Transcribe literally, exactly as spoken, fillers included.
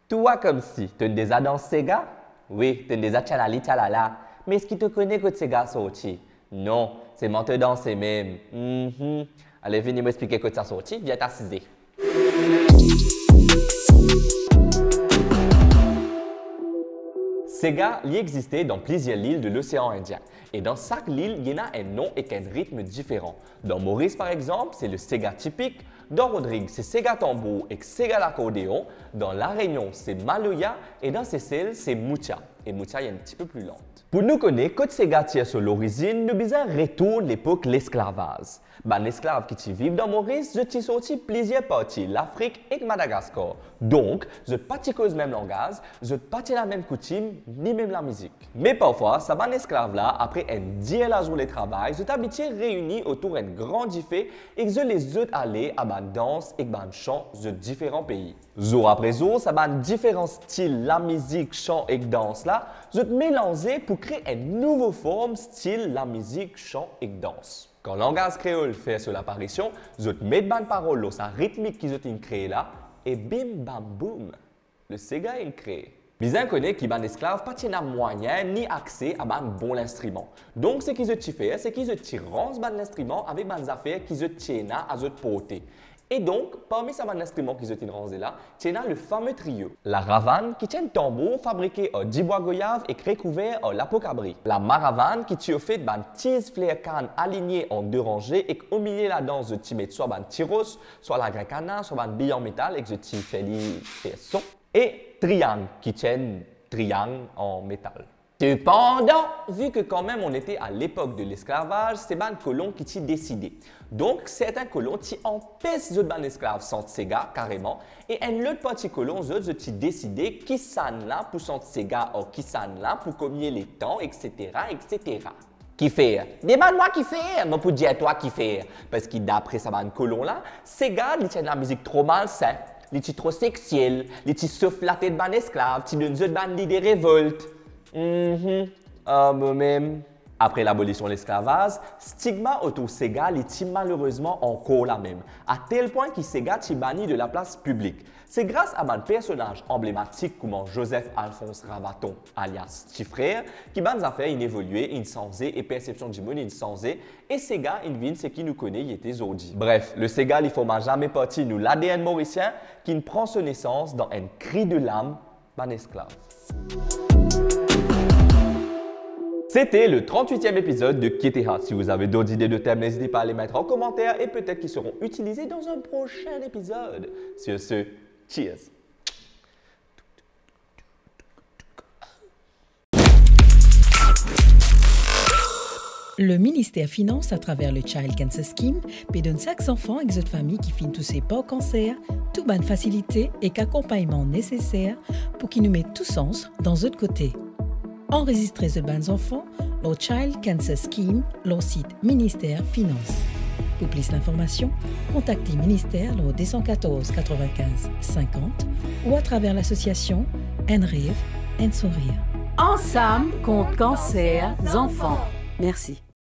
Twa koumsi, to'nn deza dans sega? Wi, to'nn deza tchalali tchalala. Me eski to kone kot sega sorti? Non, selman to danse mem. Mhm. Ale, vini mo explike kot sa sorti, vinn asize. Sega, li existe dan plizier lil de Losean Indien. E dan sak lil, li ena enn non ek enn ritm diferan. Dan Moris, par exanp, se le sega tipik, dan Rodrig, se sega tanbour ek sega lakordeon, dan La Renion, se maloya, e dan Sesel, se moutya. E moutya, li enn tipe pli lant. Pou nou kone kot sega tir so lorizinn, nou bizin retourn lepok lesklavaz. Bann esklav ki ti viv dan Moris, zot ti sorti plizier parti Lafrik ek Madagaskar. Donk, zot pa ti koz mem langaz, zot pa ti ena mem koutim, ni mem lamizik. Me parfwa, sa bann esklav la, apre enn dir lazourne travay, zot abitie reyini otour enn gran dife ek zot les zot ale a bann dans ek bann san zot diferan pei. Zour apre zour, sa bann diferan stil lamizik, san ek dans la, zot melanze pou kre enn nouvo form stil lamizik, san ek dans. Kan langaz kreol fer so laparision, zot met bann parol lor sa ritmik ki zot inn kree la, e bim bam boum, le sega inn kree. Bizin kone ki bann esklav pa ti ena mwayin ni akse a bann bon linstriman. Donk, seki zot ti fer, seki zot ti ranz bann linstriman avek bann zafer ki zot ti ena a zot porte. E donk, parmi sa bann linstriman ki zot inn ranze la, ti ena le fame trio. Laravann, ki ti enn tanbour fabrike ar dibwa goyav ek rekouver ar lapo kabri. Lamaravann, ki ti anfet bann tiz fler kann alinie an de ranze ek omilie ladan zot ti met swa bann tiros, swa lagrin kanar, swa bann biy an metal ek zot ti fer li fer son. E triang, ki ti enn triang an metal. Sepandan, vi ke kanmem on ete a lepok de lesklavaz, se bann kolon ki ti deside. Donk, sertin kolon ti anpes zot bann esklav sant sega kareman, e enn lot parti kolon zot, zot ti deside kisannla pou sant sega ar kisannla pou komie letan, etsetera, etsetera. Kifer? Demann mwa kifer, mo pou dir twa kifer. Parski dapre sa bann kolon la, sega, li ti enn lamizik tro malsin, li ti tro seksiel, li ti sof latet bann esklav, ti donn zot bann lide revolt. Mhm. Ah, bon mem. Apre labolision lesklavaz, stigma otour sega li ti malerezman ankor lamem, a tel pwin ki sega ti bani de laplas piblik. Se gras a bann personaz anblematik kouma Joseph Alphonse Ravaton, alias Ti Frer, ki bann zafer inn evolie, inn sanze e persepsion dimoun inn sanze, e sega inn vinn seki nou kone li ete zordi. Bref, le sega li forma zame parti nou l'A D N morisien, ki'nn pran so nesans dan enn kri de lam bann esklav. C'était le trente-huitième épisode de Qui était Hat. Si vous avez d'autres idées de thèmes, n'hésitez pas à les mettre en commentaire et peut-être qu'ils seront utilisés dans un prochain épisode. Sur ce, cheers. Le Minister Finans, atraver le Child Cancer Scheme, pe donn sak zanfan ek zot fami ki finn touse par kanser tou bann fasilite ek akonpagnman neseser pou ki nou met tou sans dan zot kote. Anrezistre zot bann zanfan lor Child Cancer Scheme lor sit Minister Finans. Pou plis linformasion, kontakte minister lor deux cent quatorze quatre-vingt-quinze cinquante ou atraver lasosiasion Enn Rev, Enn Sourir. Ansam kont kanser zanfan. Mersi.